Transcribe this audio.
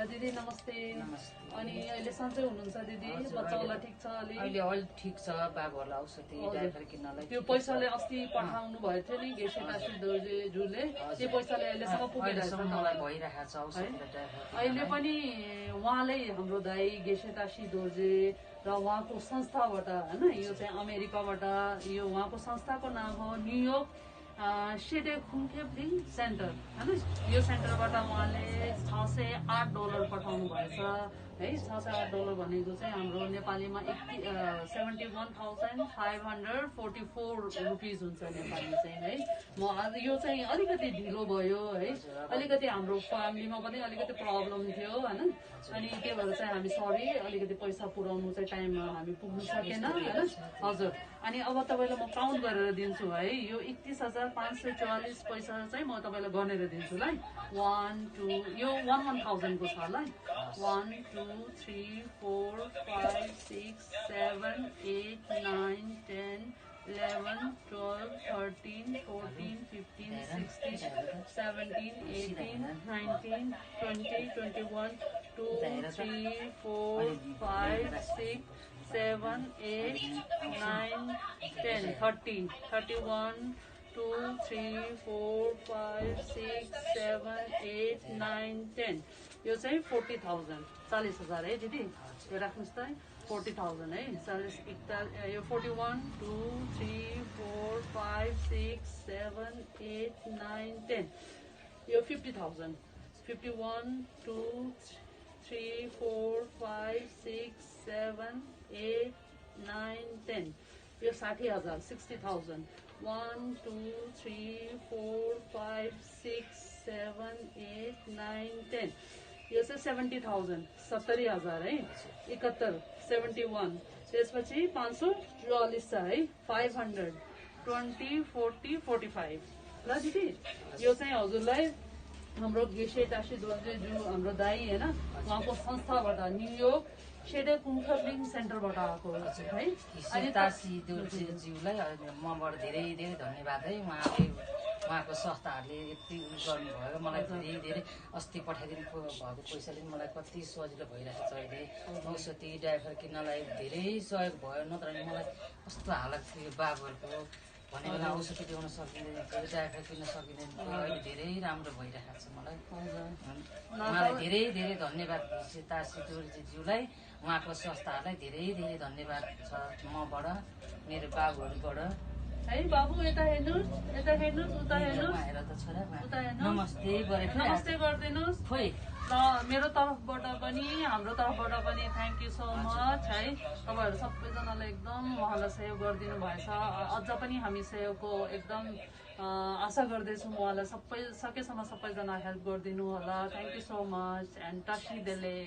दिदी नमस्ते। नमस्ते। अनि अहिले सन्चै हुनुहुन्छ दिदी? बच्चाहरुलाई ठीक छ अलि? अहिले अलि ठीक छ। बाबुहरुलाई औषधि डाइपर किन्नलाई त्यो पैसाले अस्ति पठाउनु भयो थियो नि गेसेटासी दोर्जेजुले, त्यो पैसाले अहिलेसम्म पुगिरहेछ मलाई भइरहेको छ औषधि र डाइपर। अहिले पनि उहाँले हाम्रो दाइ गेसेटासी दोर्जे र उहाँको संस्थाबाट हैन, यो चाहिँ अमेरिकाबाट, यो उहाँको संस्थाको नाम हो न्युयोर्क सेडे खुङखेप्लिङ सेन्टर हैन। यो सेन्टरबाट उहाँले $608 पठाउनु भएछ है। $608 भनेको चाहिँ हाम्रो नेपालीमा 71,544 रुपिस हुन्छ नेपाली चाहिँ है। म आज यो चाहिँ अलिकति ढिलो भयो है, अलिकति हाम्रो फ्यामिलीमा पनि अलिकति प्रब्लम थियो हैन। अनि त्यही भएर चाहिँ हामी सरी, अलिकति पैसा पुर्याउनु चाहिँ टाइममा हामी पुग्नु सकेन हैन। हजुर, अनि अब तपाईलाई म काउन्ट गरेर दिन्छु है। यो 31,544 पैसा चाहिँ म तपाईलाई गनेर दिन्छु ल। 1 2 यो 1,000 को छ ल। 1 2 3 4 5 6 7 8 9 10 11 12 13 14 15 16 17 18 19 20 21 2 3 4 5 6 7 8 9 10 30 31 2 3 4 5 6 7 8 9 10 यो चाहिँ 40,000 40,000 है दिदी। यो राख्नुहोस् त 40,000 है। 40 यो 41 2 3 4 5 6 7 8 9 10 यो 50,000 51 2 3 4 5 6 7 8 9 10 यो 60,000 60,000 1 2 3 4 5 6 7 8 9 10 यो चाहिँ 70,000 70,000 है। 71 71 त्यसपछि 544 छ है। 500 20 40 45 ल दिदी। यो चाहिँ हजुरलाई हाम्रो गेसेटासी दोर्जेज्यू हाम्रो दाइ हैन, उहाँको संस्थाबाट न्युयोर्क सेडे खुङखेप्लिङ सेन्टरबाट आएको है। अनि तासी दोर्जेज्यूलाई मबाट धेरै धेरै धन्यवाद है। उहाँको संस्थाहरूले यति गर्नुभयो मलाई धेरै धेरै। अस्ति पठाइदिनु भएको पैसाले मलाई कति सजिलो भइरहेको छ अहिले। औषधि डाइपर किन्नलाई धेरै सहयोग भयो, नत्र मलाई कस्तो हालत थियो बाबुहरूको भन्ने बेला औषधि ल्याउन सकिँदैन थियो, डाइपर किन्न सकिँदैन थियो। अहिले धेरै राम्रो भइरहेको छ मलाई। उहाँलाई धेरै धेरै धन्यवाद तासी दोर्जेज्यूलाई, उहाँको संस्थाहरूलाई धेरै धेरै धन्यवाद छ मबाट, मेरो बाबुहरूबाट है। बाबु यता हेर्नुहोस्, यता हेर्नुहोस्, उता हेर्नुहोस्, उता हेर्नुहोस्, नमस्ते गरेको नमस्ते गरिदिनुहोस् र मेरो तर्फबाट पनि हाम्रो तर्फबाट पनि थ्याङ्क यू सो मच है। तपाईँहरू सबैजनाले एकदम उहाँलाई सहयोग गरिदिनु भएछ। अझ पनि हामी सहयोगको एकदम आशा गर्दैछौँ। उहाँलाई सकेसम्म सबैजना हेल्प गरिदिनु होला। Thank you so much and Tashi देले।